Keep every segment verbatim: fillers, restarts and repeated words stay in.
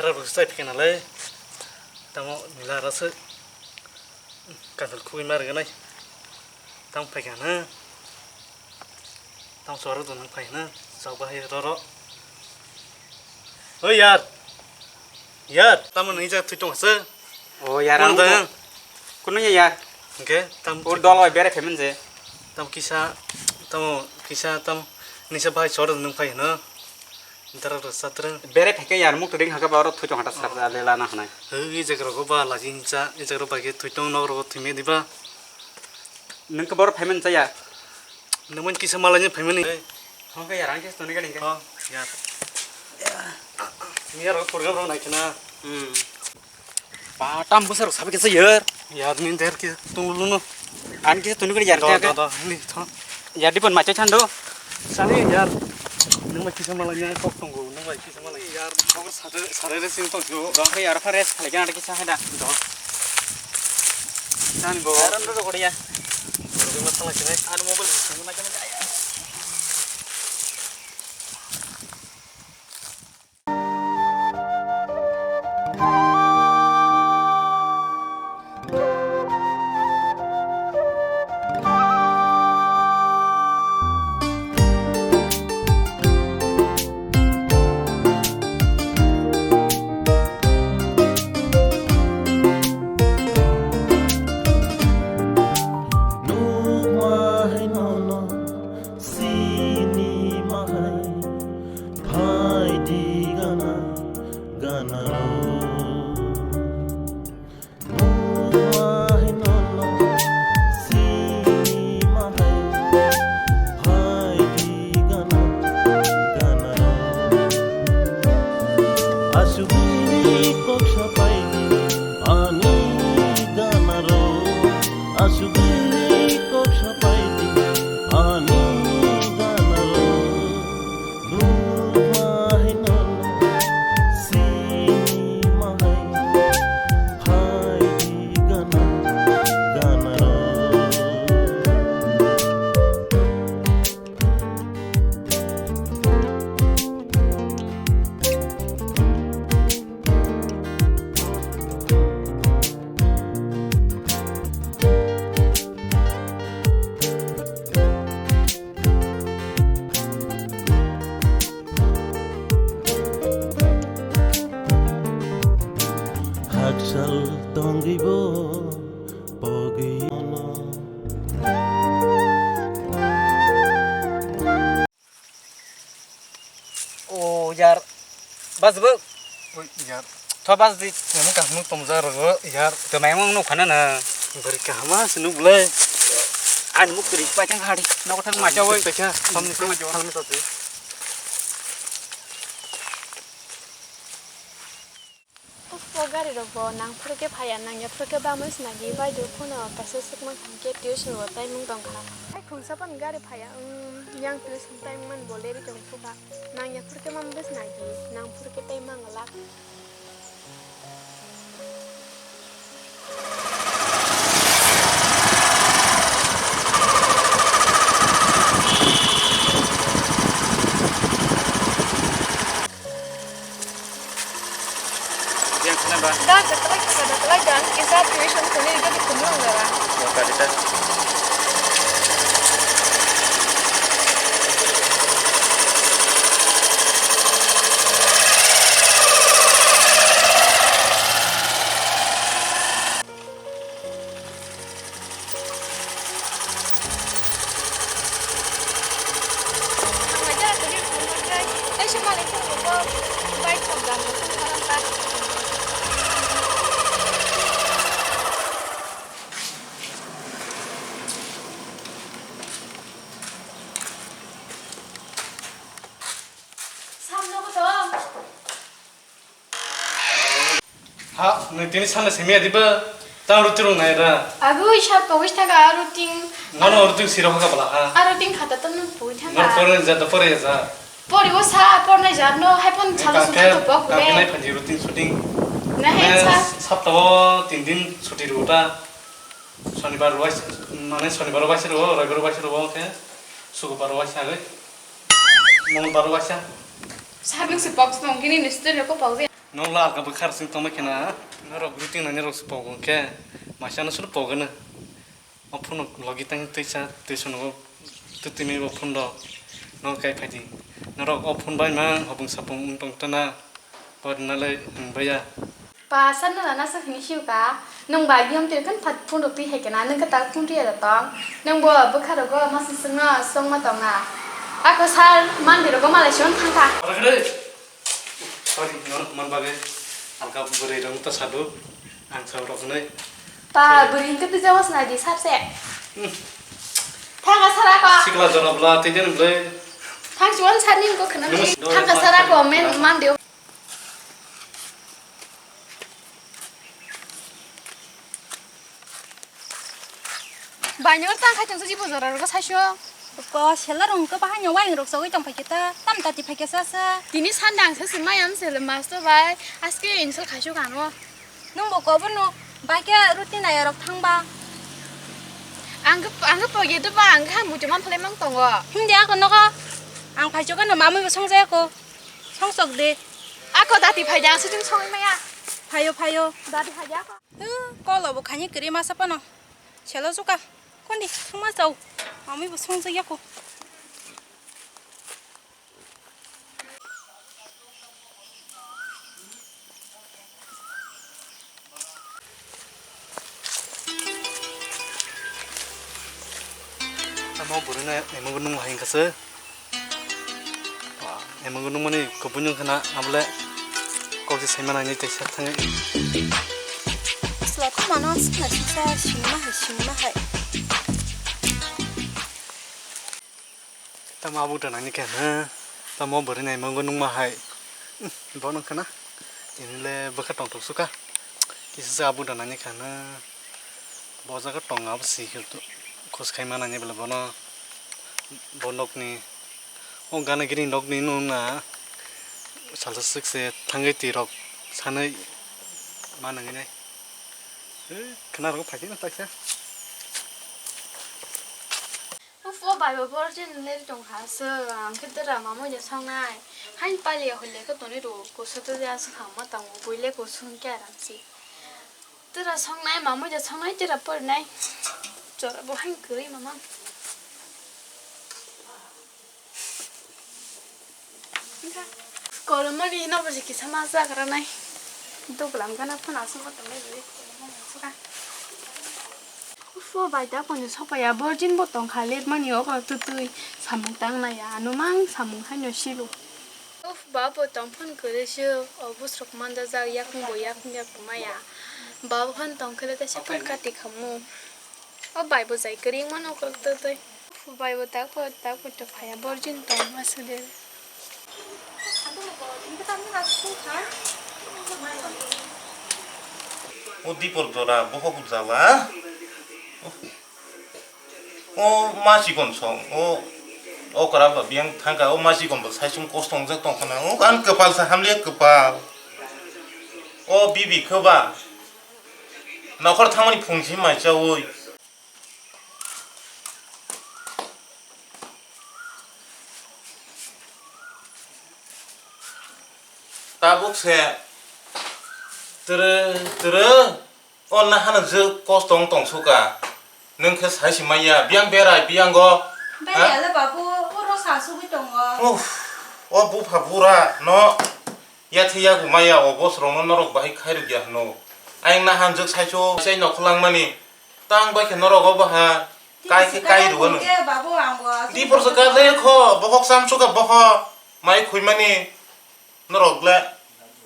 Rok sai phikna le. Tamo nila rasa. Kanthal khugwi ma rwgwnai. Tamo phaikha na. Tamo chwra rok nang phai na. Chok bahai roro. Oi yar. Yar, tamo nang ijak thwi tong sa. O yar, ang da. Kuno ya yar. Oke, tam. O dol bai bere phaimani je. Tam kisa, tamo kisa tam nisa bahai chwra rok nang phai na. Dara rok satra. Bere phaikhe yar muk tring haka ba oro thwi tong hata sar le lana hanai. Hei, i jaga rogo ba laji hincha, i jaga rok bai khe thwi tong nok rogo thwi me diba. Nang khe boro phaimani chaya. Nang man kisa malai ni phaimani. Thong khe yar ang khe toni gani khe. Oh, yar. Yar rogo program rok nai khna. Hmm. Ba, tam bwsa rok sabai kisa yar. Yar ni der ki tung lu no. An kisa tuni kori yar. Do, do, do, ni tho. Yar di pon macho chando. Sani yar. Nung bai kisa malai ni kok tongo, nung bai kisa malai. Yar, kok sare, sare re sing tong jo. Dong khe yar pha rest khalai kena kisa hai da. Do. San go. Aram do kori ya. Kori ma thala kene. An mobile sing ma kena ya. Nukma hai nono sini mahai. Phai di gana, gana ro. Nukma hai nono sini mahai. Phai di gana, gana ro. Asugwi kok sapai di ani gana ro. Asugwi kok sapai di ani gana ro. Nukma hai nono sini mahai. Phai di gana, gana ro. Hakchal tongwi bo pogwi ono. O yar, bas bo. Oi yar. Tho bas di. Nang kaham nuk tong ja rogo yar. To mai mong nuk khana na. Bari kaham se nuk bole. Ani muk ri pa chang hari. Nok thang ma chawai. Teka, samni samni to. Uff, o gari rok bo nang phuru khe phaiya, nang ya phuru khe bamwi swnagi, bai do phone o kaisa swkma thang khe tuition bo taimung tong kha. Hai khungsa phano gari phaiya, wng, yang tuition taimung mani bo leri tong phu kha, nang ya phuru khe mamwi swnagi, nang phuru khe taimung glak. Yang sana ba? Da, da, kalai, da, da, kalai, da. Kisa tuition kuni itu di kumlong gara. Oh, tadi ta. Ha, nung tini sana simi adi ba, tang ruti rung nai ra. Agu isa pogis thaga aru ting. Nono ruti siro kha bala ha. Aru ting khata to nung pui thaga. Nor pore ja to pore ja. Pori o sa por nai ja no hai pon salo suti to pok le. Nai phanji ruti shooting. Na he sa. Sapta o tin din chuti ruta. Shonibar ruwai, mane shonibar ruwai se ruwo, roibar ruwai se ruwo khe, sukubar ruwai se agoi, mongolbar ruwai se. Sabik se pok tong kini ni story ko pok je. Nokla alka bwkhar sing tongma khena, norok routine nani rok se pogo khe, maisa no suru pogo no. O phone logi tang twi cha, twi sono twi twi bo phone do. No kai phaidi. Norok o phone bai mang hobung sapung wng tong tana. Por nalai wng baya. Pa, san nana nasa hini siu ka. Nung bai biam tir kan phat phone rok twi hai kena, nung ka tak phone twi ya tong. Nung bo bwkhar rogo ma sung sung no song ma tong na. Ako sar man di rogo malai son thang kha. Ora kre. Sorry, norok man bagwi alka bwrwi rok ta sadu. Ang sa rok nai. Pa, bwrwi hingke twi jawas na di sar se. Hmm. Thang ka sar ako. Sikla jora bla twi den blai. Thang chuan sar ni ko khna. Nung si- Thang ka sar ako men man di. Bainor tang khai tongsa jibo jora rogo saiso. Ko sela rong ko bahai no waing rok sogwi tong phaikhe ta tam ta ti phaikhe sa sa. Tini sanda ang sasi mayam sele master bai aske insol khaiso kano. Nung bo ko bono bai khe ruti naya rok thang ba. Ang ang pogi do ba ang kha muti man phalai mang tongo. Hindi ako nogo ang phaiso kano mamui bo song jaya ko song sok de. Ako dati phai jang siting song maya. Phayo phayo dati phai jang. Kolo bo khaini kwrwi masa phano. Selo suka. Kondi thangma chau. Mami bo song jaya ko. Tamo bwrwino emo nung hai kasa. Emang gunung mani kubun yung khna abole kok se saima nai tei sak thangwi. Sla ko mano sna sisa singma hai singma hai. Tamo abu da nani khe na tamo bwrwi nai mango nung ma hai. Bo nung khna tini le bwkha tong tok suka. Kisa se abu da nani khe na. Bo jaga tong abo si khos khai mana ni bela bono bo nokni o gana gini nokni nung na salsa sik se thangwi twi rok sanwi ma nangwi nai khna rok phai na taksa. Ufo bai bo virgin le tong kha se ang khe dera mamoi ja sangnai hain pali hole khe toni ro ko se to ja se khang ma tang bo le ko sung kya ram si. Tera songnai, mamui da songnai, tera pornai. Chora bo hain kwrwi mama. Kolomani no bo kisa ma jagra nai. Doglam gana phana aswk ma tongnai bo kolomani aswk. Ufo bai da konjo sopaya virgin bo tong kha let mani o ko tutui samung tang nai ya ano mang samung haino silu. Uf, ba bo tongphun kwrwi se, o busrok mandajak, yakung bo yakung yakung maya. Ba bo phan tongkhele kaisa phun kati khamu. O bai bo jai kwrwi mano kwrwk twtwi. Uf, bai bo tak po, tak po to phaya, borjin tong ma sude. O dipor jora bohok jala. O ma chikon song, o, o kwra ba biyang thangka, o ma chikon bo sai sung kosto wngjak tong khana, o gan kwpal sa hamle kwpal. O bibi khe ba nokhor thangmani phung si mai chaui. Tabuk se tere, tere. O nahano je kosto wng tong suka. Nwng khe sai se maya. Biyang berai, biyango. Berai ha? Ale babu, oro sa sugwi tongo. Uff, o bupha bura no yathai yago maya, o bosrok no norok bahai khai rwk ya hwno. Ayang nahan jwk saicho, sai nokhorlang mani. Tang bai khe norok o baha. Kai khe kai rwgano. Babu, ang bo aswk. Di porsa ka le kho, bohok sam suka boho. Mai khui mani. Norok le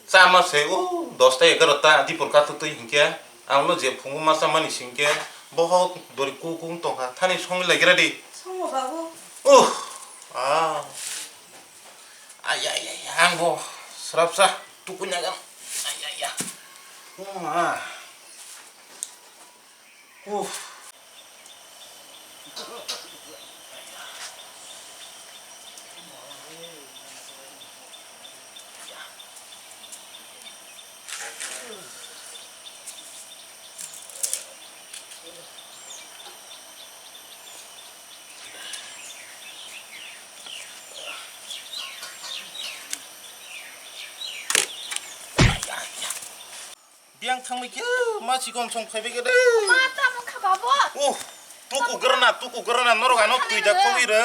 chama se, o dosta egarota dipor katuk twi hinkhe, ang no je phungo ma chamani singkhe, bohok dori kukung tongkha, thani songwi lai gira di. Songo babu. Uh, ah. Ay, ay, ay, ang bo srapsa tukui nagam. Ay, ay, ay. Oh, ah. Uff. Biyang thangbai khe, ma chikon song phaibai khe de. Ma tamo kha babo. Oh, tuku grana, tuku grana, norok ano twi da khogwi rw.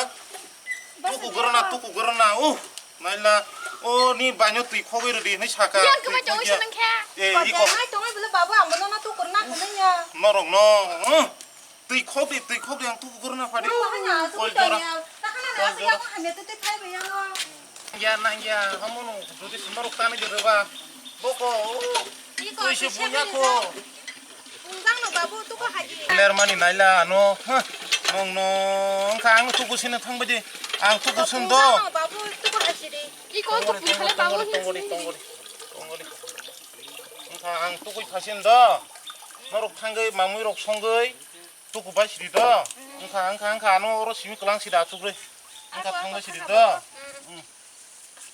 Tuku grana, tuku grana, oh, naila, oh, ni baino twi khogwi rw di, hinwi saka. Biyang twi kwbai tongo khogya. Sinang khe. Eh, iko. Mai tongo bole babo, amo nono tuku grana khonai ya. Norok no, oh. Twi khok di, twi khok di, ang tuku gurna phadi. Nang bahai na, tuku Kol jora. Tanya. Takana na, Kol asli jora. Aku hamya tuti thai bayang. Ya, nang ya, hamono, jodi sumbarok tani di reba. Boko, oh. Iko, twi se twi se bunya bini ko. Jang. Ungjang no babu, tuku haji. Ler mani naila, ano, ha. Nong, nong, kha ang tuku sini thang badi. Ang tuku sun do. Ungjang no babu, tuku haji di. Iko, tuku khale babu. Tongori, tongori, tongori, tongori. Wngkha ang tukui phasin do. Norok thangwi mamui rok songwi tuku bai siri do. Wngkha, wngkha, wngkha ano oro simi kwlang sida achukrwi. Wngkha thangwi siri do.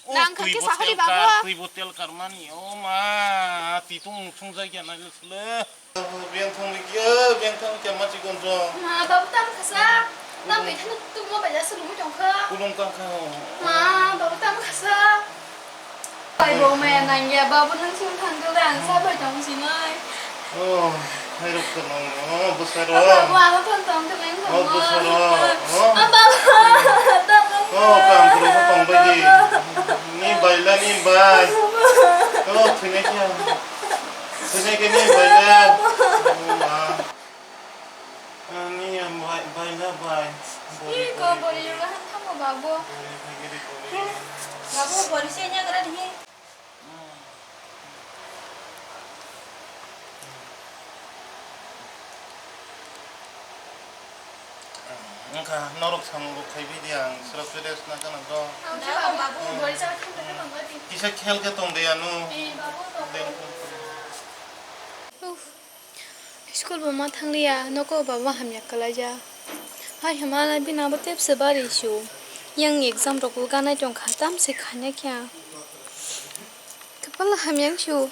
Nang kha kisa hori babu. Twi bo tel kar mani. O ma, twi tung thung jai kya na le sule. Beng thong ni kya, beng thong kya ma chikon jong. Ma, babu tam khasa. Tam bai thani tu mobile asa lungwi tongkha. Kulung kang kha. Ma, babu tam khasa. Bai bo maya nangya, babu nang sung thang kha ang sa bai tong sinai. Oh, hai rok ko nong, oh, bwsaro. Babu ano thon tong kha nang. Oh, bwsaro. Oh. Ah, babu. Oh, kam kuru ko tong bai di. Ni bai la ni bai. Oh, thine kya. Sini kini baila. Ani yang bai-, baila bai. Ih, kau bori juga han kamu babu. Bori lagi di bori. Babu, bori sih nya gerak di. Wngkha norok samung rok khaibai di ang srap srap sna kana do. Ang khe babu, bori jaga thang thang thang di. Kisa khel khe tong de anu. Eh, babu, tong. Uff, school bo ma thangliya, nogo baba hamya kwlaijak. Hai hwnma bini abo tepse bari su. Yang exam rok bo ganai tongkha, tamse khaina khe ang. Kwpal hamya su.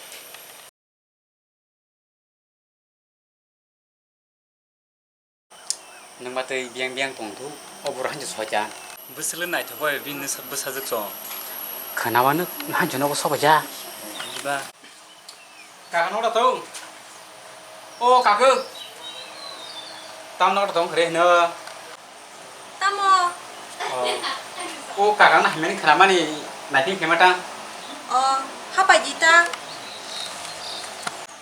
Nungma twi biyang biyang tong thu, o borok hanjo soitan. Bwswlwi naithok bai bini bwsajwk chong. Khwnawano hanjo nogo sobaija. Diba? Kaka nogo da tong. O kaka. Tam nogo da tong khre hino. Tamo? O, o kaka na hamya ni khwnamani naithok khe ma tang. O, hapai di ta.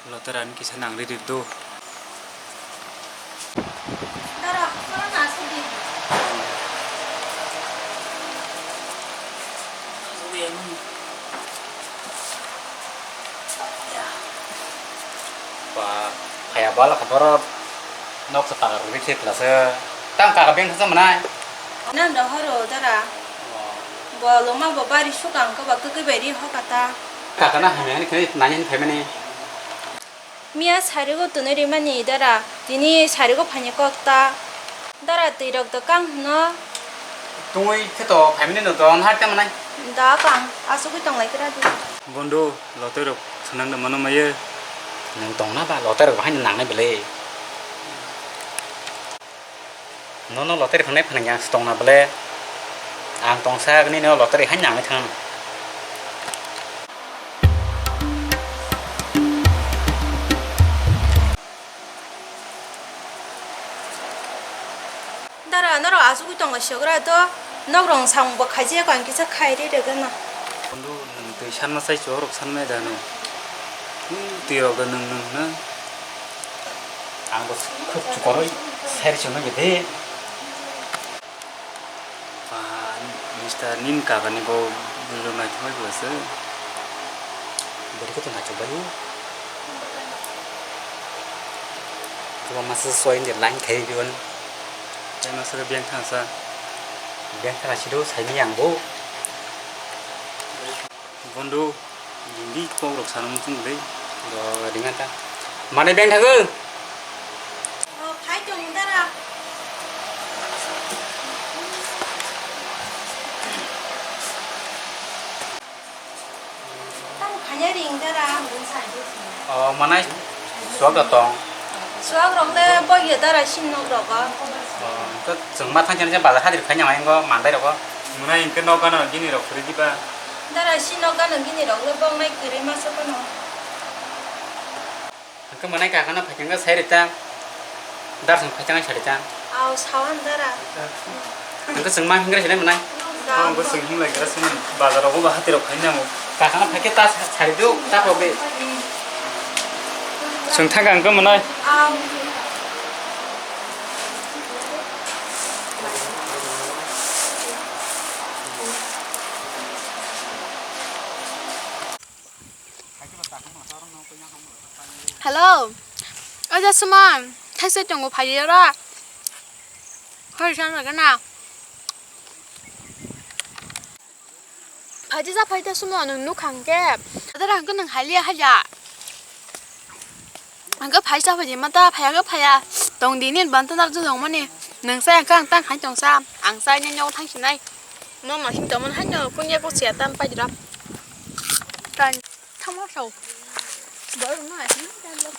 Lotera ni kisa nang ri ri do. Dara, khoro na asuk di. Ba, phaya bala kha borok nok sa pagar ri se klasa. Tang kaka beng sa manai. Nang da horo dara. Bo loma bo bari sukang ko ba kwkwi bai ri hokata. Kaka na hamya ni khe nani phaimani. Miya sarigo twnwi rimani dara, tini sarigo phaini kok ta. Dara twi rok do kang hwno. Tungwi khe to phaimani no don har te manai. Da kang, asugwi tong lai kra di. Bondo, lotoi rok swnang da mano maye. Nwng tong na ba lotoi rok haino nang nai bele. Nono lottery phanai phanai ang se tongna bole. Ang tongsa nini o lottery haino nangwi thang. Dara norok asugwi tongo sogra do. Nok rong samung bo khaijak ang kisa khai ri rwgano. Bondhu, nwng twi sanma sai chuwak rok sanmaya da nwng? Hmm, twi rok da nwng nwng hwno. Ang bo khub chukorwi sai rw songno gede. Ba, mister nini kaka ni bo bwrwi naithok bai bo se. Bwrwi khe to naithok bai o. Bo masa soi ni line khai riyo. Tei masa biyang thangsa. Biyang thangsa siro saini ang bo. Bondo, hindi kok rok sana muchung dei. Do ringa ta. Mane biyang thago? O, phai tong dara. Tamo khanya ring dara. O, manai suak da tong. Suak rok le boya dara sin nok rogo. O, to chwng ma thang chana bazar hadir khai nang ngo mandai rogo. Mwnai hwnkhe nok gana gini rok khwrwi diba. Dara sin nok gana gini rok le bong nai kwrwi ma sa phano. Manai kakana phaikang khe sai rita. Dar song phaikang sai rita. Aw, sawan dara. Nang khe chwng ma hingra sile manai. Ang bo chwng himlai gra sini bazar rogo ba hati rok khaina mo. Kakana phaikhe ta sari do, ta pok de. Chwng thang kang khe manai. Aw. Hello. Oja Suman, thaisa tongo phai ora. Hoi san lagana. Phaidi ja phaidi sumo nwng nuk hangke. Adara hangke nwng haliya haliya. Hangke phai sa phaidi mata phaya ke phaya. Tong dini banta nar jong mani. Nwng sa hangke ang tang khai tong sa. Ang sa nya nyong thang sinai. Mo ma sing tong man hanyo kunya ko sia tam pa jira. Tan thamo sao. Bor ma sing tan lo.